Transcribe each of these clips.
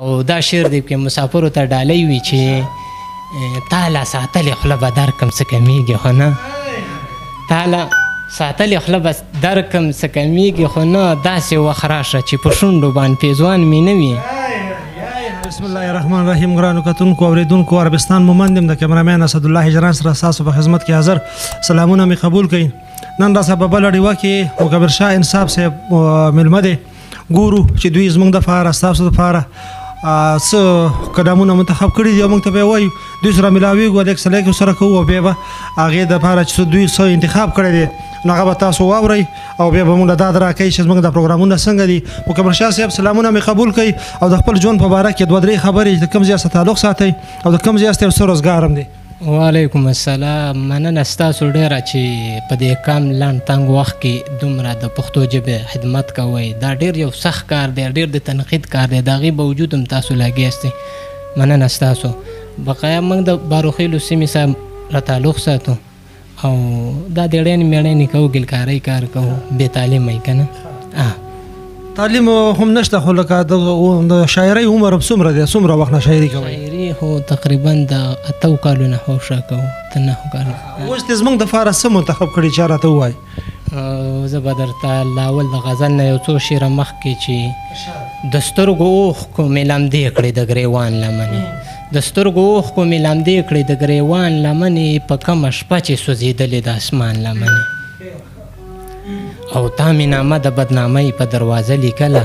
او دا شعر دی کې مسافرو ته ډالۍ وي چې تاله ساتلې خوله به درکم څه کمیږي خو نه، تاله ساتلې خوله به درکم څه کمیږي خو نه، داسې وخت راشه چې په شونډو باندې پېزوان مې نه وي. بسم الله الرحمن الرحیم. ګرانو کتونکو اورېدونکو، عربستان مومند یم د کیمرامین اسدالله هجران سره ستاسو په خدمت کې حاضر. سلامونه مې قبول کړئ. نن راسره په بله ډیوه کې مکبر شاه انصاف صاحب مېلمه دی. ګورو چې دوی زموږ دپاره ستاسو دپاره څه قدمونه منتخب کړي دي او موږ ته به یې وایو. دوی سره ملاویږو، لیک سلیک سره کوو او بیا به هغې دپاره چې دوی څه انتخاب کړی دی نو هغه به تاسو واورئ او بیا به موږ له داد راکوي چې زموږ دا پروګرامونه څنګه دي. مکبر شاه صاحب سلامونه مې قبول کړئ او د خپل ژوند په باره کې دوه درې خبرې چې د کوم ځای سره تعلق ساتئ او د کوم ځای سره څه روزګار هم دی. وعلیکم السلام. مننه ستاسو ډېره چې په دې کم لنډ تنګ وخت کې دومره د پښتو ژبې خدمت کوئ. دا ډېر یو سخت کار دی، ډېر د تنقید کار دی، د هغې باوجود هم تاسو لګیاستئ. مننه ستاسو. بقایا موږ د باروخیلو سیمې سره را تعلق ساتو او دا د ړېنې مېړېنې کوو، ګلکارۍ کار کوو، بې تعلیمه یې که نه. تعلیم هم نشته، خو لکه د شاعرۍ عمر هم څومره دی؟ څومره وخت نه شاعري کوئ؟ شاعري خو تقریبا د 8 کالو نه هوښه کوو، د 9 کالو. اوس دې زموږ دپاره څه منتخب کړي چې راته ووایي؟ زه به درته لاول د غزل نه یو څو شعره مخکې چې د سترګو اوښکو مې لمدې کړې د ګریوان لمنې، د سترګو اوښکو مې لمدې کړې د ګریوان لمنې، په کومه شپه چې سوځېدلې د اسمان لمنې. او تا مې نامه د بدنامۍ په دروازه لیکله،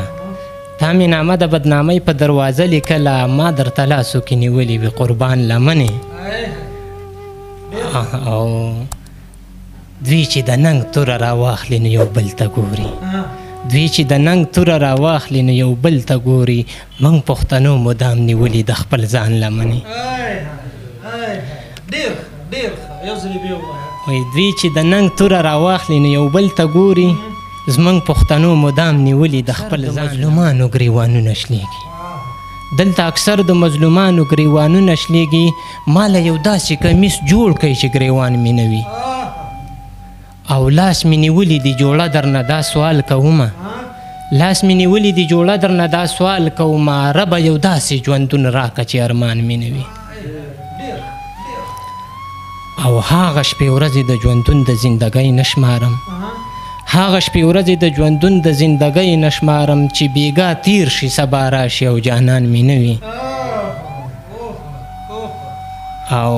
تا مې نامه د بدنامۍ په دروازه لیکله، ما درته لاسو کې نیولې وي قربان لمنې. او دوی چې د ننګ توره راواخلي نو یو بل ته ګوري، دوی چې د ننګ توره راواخلي نو یو بل ته ګوري، موږ پښتنو مدام نیولي د خپل ځان لمنې. وایي دوی چې د ننګ توره راواخلي نو یو بل ته ګوري، زموږ پښتنو مدام نیولي د خپل ځان. مظلومانو ګریوانونه شلېږي، دلته اکثر د مظلومانو ګریوانونه شلېږي، ما له یو داسې کمیس جوړ کړئ چې ګریوان مې نه وي. او لاس مې نیولي دي جوړه درنه دا سوال کومه، لاس مې نیولي دي جوړه درنه دا سوال کومه، ربه یو داسې ژوندون راکه چې ارمان مې نه وي. او هغه شپې ورځې د ژوندون د زندګۍ نه شمارم، هغه شپې ورځې د ژوندون د زندګۍ نه شمارم، چې بیګا تیر شي سبا راشي او جانان مې نه وي. او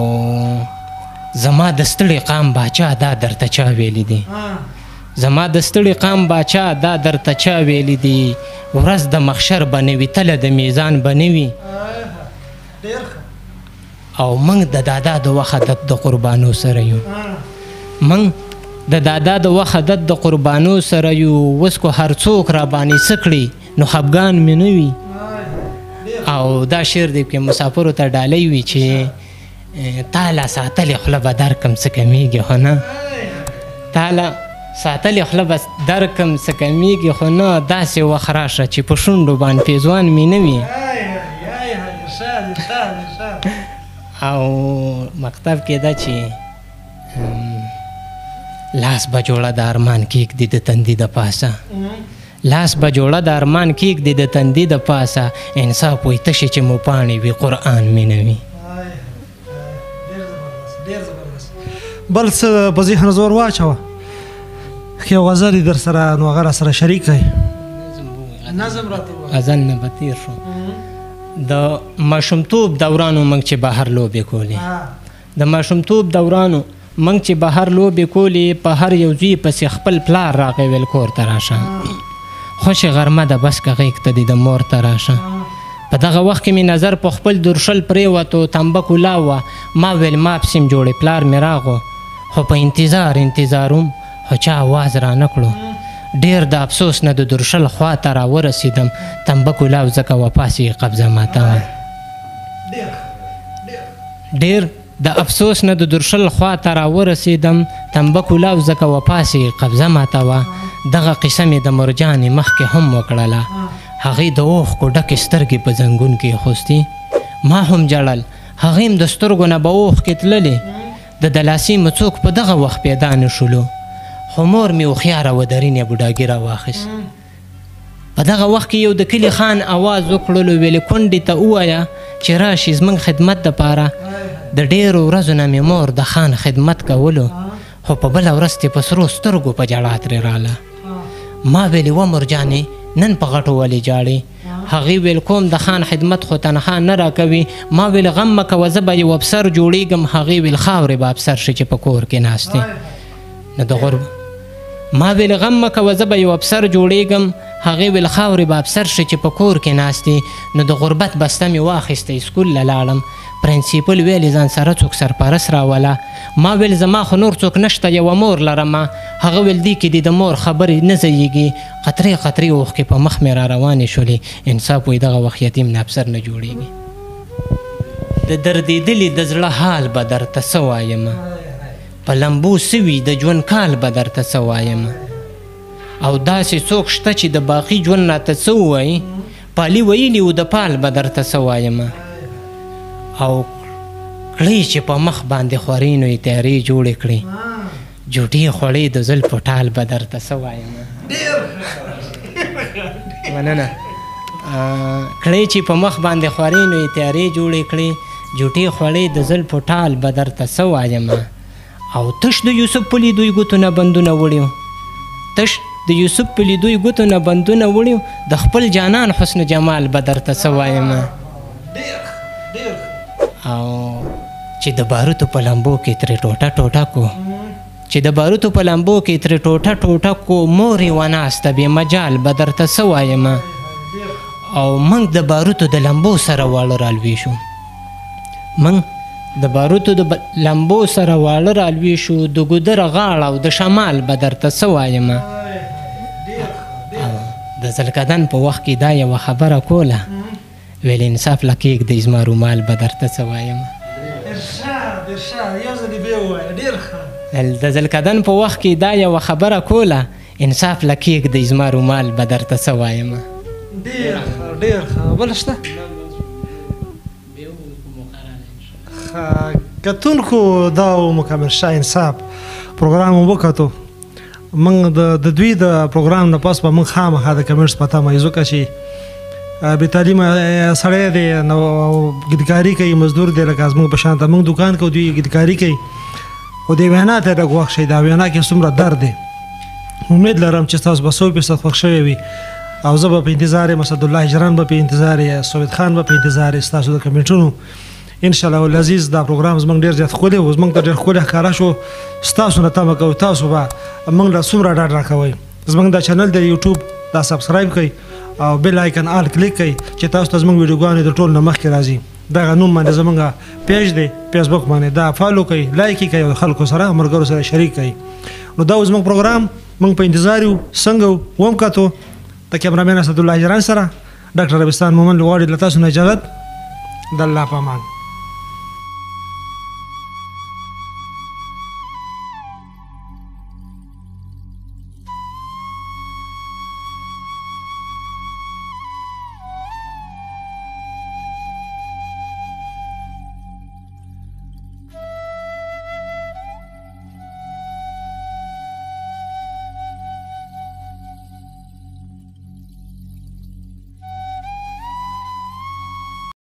زما د ستړي قام باچا دا درته چا ویلي دي، زما د ستړي قام باچا دا درته چا ویلي دي، ورځ د محشر به نه وي، تله د میزان به نه وي. او موږ د دادا د وخت د قربانو سره یو، موږ د دادا د وخت د قربانو سره یو، اوس کو هر څوک را باندې څه کړي نو خفګان مې نه وي. او دا شعر دی کې مسافرو ته ډالۍ وي چې تاله ساتلې خوله به درکم څه کمیږي خو نه، تاله ساتلې خوله به درکم څه کمیږي خو نه، داسې وخت راشه چې په شونډو باندې پېزوان مې نه وي. او مکتب کې ده چې لاس به جوړه د ارمان کېږدي د تندي د پاسه، لاس به جوړه د ارمان کېږدي د تندي د پاسه، انصاف وایي تشې چې مو پاڼې وي قرآن مې نه وي. بل څه په ذهن زور واچوه، ښه یو غزل یې در سره نو هغه راسره شریک کړئ. نظم راته ووایه. غزل نه به تېر شو. د ماشومتوب دورانو موږ چې بهر لوبې کولې، د ماشومتوب دورانو موږ چې بهر لوبې کولې، په هر یو ځوی پسې خپل پلار راغی ویل کور ته راشه، خوشې غرمه ده بس که غېږ ته دې د مور ته راشه. په دغه وخت کې مې نظر په خپل درشل پرېوتو، تنبه کولا وه، ما ویل ما پسې م جوړې. پلار مې راغو، خو په انتظار انتظاروم، خو چا اواز رانه کړو. ډېر د افسوس نه د درشل خوا ته راورسېدم، تنبه کولاو ځکه وه پاسې یې قبضه ماته وه. ډېر د افسوس نه د درشل خوا ته راورسېدم، تنبه کولاو ځکه وه پاسې یې قبضه ماته وه. دغه قصه مې د مرجانې مخکې هم وکړله، هغې د اوښکو ډکې سترګې په زنګون کې ایښوستې، ما هم ژړل، هغې هم د سترګو نه به اوښکې تللې. د دلاسې مو څوک په دغه وخت پیدا نه شولو، خو مور مې هوښیاره وه، درینې بوډاګي راواخیست. په دغه وخت کې یو د کلي خان اواز وکړلو، ویلې کونډې ته ووایه چې راشي زموږ خدمت دپاره. د ډېرو ورځو نه مې مور د خان خدمت کولو، خو په بله ورځ ترې په سرو سترګو په ژړا ترې راله. ما ویلې وه مورجانې نن په غټو ولې ژاړې؟ هغې ویل کوم د خان خدمت خو تنخوا نه راکوي. ما ویل غم مه کوه، زه به یو افسر جوړېږم. هغې ویل خاورې به افسر شي چې په کور کې ناست دی. نو د غرب ما ویل غم مه کوه، زه به یو افسر جوړېږم. هغې ویل خاورې به افسر شي چې په کور کې ناست دی. نو د غربت بسته مې واخیسته، سکول له لاړم. پرنسپل ویلې ځان سره څوک سرپرست راوله. ما ویل زما خو نور څوک نشته، یوه مور لرمه. هغه ویل دې کې دې د مور خبرې نه ځایېږي. قطرې قطرې اوښکې په مخ مې را روانې شولې. انصاف وایي دغه وخت یتیم نه افسر نه جوړېږي. د دردېدلي د زړه حال به درته څه وایم، په لمبو سوي د ژوند کال به درته څه وایم. او داسې څوک شته چې د باقي ژوند راته څه ووایي، پالي ویلي و د پال به درته څه وایم. او کړې چې په مخ باندې خورې نو یې تیارې جوړې کړې، جوټې خوړې د زلفو ټال به درته څه وایم. مننه. کړې چې په مخ باندې خورې نو یې تیارې جوړې کړې، جوټې خوړې د زلفو ټال به درته څه وایم. او تش د یوسف په لیدو یې ګوتو نه بندونه وړي، تش د یوسف په لیدو یې ګوتو نه بندونه وړي، د خپل جانان حسن جمال به درته څه وایم. او چې د باروتو په لمبو کې ترې ټوټه ټوټه کو، چې د باروتو په لمبو کې ترې ټوټه ټوټه کو، مور یې وناسته بې مجال به درته څه وایم. او موږ د باروتو د لمبو سره واړه رالوی شو، موږ د باروتو د لمبو سره واړه رالوی شو، د ګودر غاړه او د شمال به درته څه وایم. د ځلکدن په وخت کې دا یوه خبره کوله، ویل انصاف له کېږدئ زما رومال به درته څه وایم. د ځلکدن په وخت کې دا یوه خبره کوله، انصاف له کېږدئ زما رومال به درته څه وایم. ډېر ښه، ډېر ښه. بل شته؟ کتونکو دا و مکمل شاه انصاف پروګرام مو وکتو. موږ د دوی د پروګرام نه پس به موږ خامخا د کمنټس په تمه یو، ځکه چې بې تعلیمه سړی دی، نو ګدکاري کوي، مزدور دی، لکه زموږ په شان ته موږ دوکان کوو، دوی ګدکاري کوي. خو دې وینا ته لږ وخت شئ، دا وینا کې څومره درد دی. امید لرم چې تاسو به 100% خوښ شوی وي، او زه به په انتظار یم، اسدالله هجران به په انتظار یم، سوید خان به په انتظار یم ستاسو د کمنټونو. ان شاء الله العزیز دا پروګرام زموږ ډېر زیات ښکلی و، زموږ ته ډېر ښکلی ښکاره شو. ستاسو نه تمه کوو تاسو به موږ له څومره ډاډ راکوئ. زموږ دا چینل دی یوټیوب، دا subscribe کړئ او bell icon all click کړئ چې تاسو ته زموږ ویډیوګانې د ټولو نه مخکې راځي. دغه نوم باندې زموږ page دی فیسبوک باندې، دا follow کړئ، like یې کړئ او خلکو سره ملګرو سره شریک کړئ. نو دا و زموږ پروګرام، موږ په انتظار یو. څنګه وم کتو د کیمرامین اسدالله هجران سره ډاکټر ربستان مومند غواړي له تاسو نه اجازت. د الله په امان.